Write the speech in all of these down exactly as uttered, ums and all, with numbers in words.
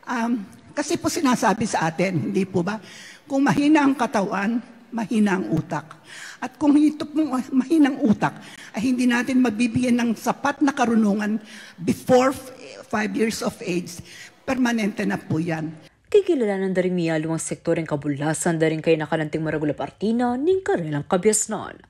Um, kasi po sinasabi sa atin, hindi po ba? Kung mahina ang katawan, mahina ang utak. At kung ito pong mahinang utak ay hindi natin mabibigyan ng sapat na karunungan before f-, five years of age, permanente na po yan. Kikilalanan da ring miyalu a sektor ing kabulasan da ring kayanakan anting maragul a parti na ning karelang kabiasnan.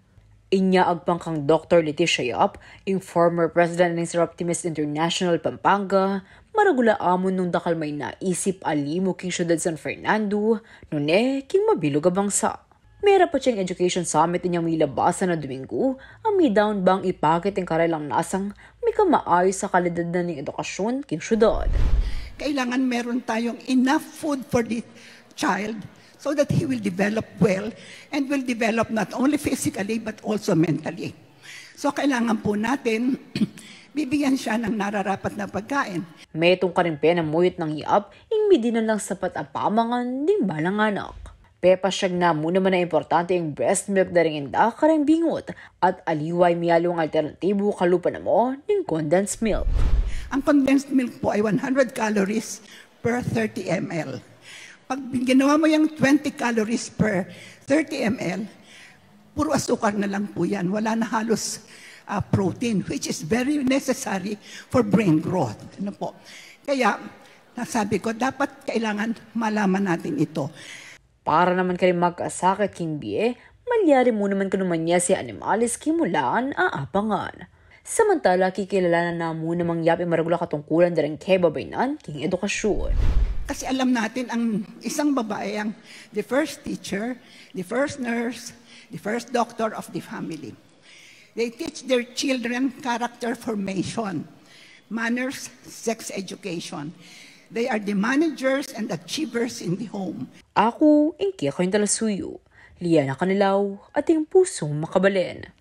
Inya agpang kang Doktor Leticia Yap, ing former president ning Seroptimus International Pampanga, maragul a amun nung dakal mainaisip a limu king syudad San Fernando, nune king mabilug a bangsa. Merapat yang education summit inyang milabasan a Domingo, a midaun bang ipakit ing karelang nasang mikamaayus a kalidad na ning edukasyon king syudad. Kailangan meron tayong enough food for the child so that he will develop well and will develop not only physically but also mentally. So kailangan po natin bibigyan siya ng nararapat na pagkain. Metung karing penamuyut nang Yap ing midinan lang sapat a pamangan ding balang anak. Pepasyag na mu naman a importante ing breast milk da ring inda karing bingut at aliwa ing miyalu a alternatibu kalupa na mu ning condensed milk. Ang condensed milk po ay one hundred calories per thirty M L. Pag ginawa mo yung twenty calories per thirty M L, puro asukar na lang po yan. Wala na halos ah, protein, which is very necessary for brain growth. Ano po? Kaya, nasabi ko, dapat kailangan malaman natin ito. Para naman karing magkasakit king bie, malyari mu naman kanu manyesi a animalis king mulaan a apangan. Samantala, kikilalanan na mu namang Yap ing maragul a katungkulan da ring kebabaynan king edukasyon. Kasi alam natin, ang isang babae ang the first teacher, the first nurse, the first doctor of the family. They teach their children character formation, manners, sex education. They are the managers and achievers in the home. Aku, ing kekayung talasuyu, Liana Canilaw, ating pusung makabalen.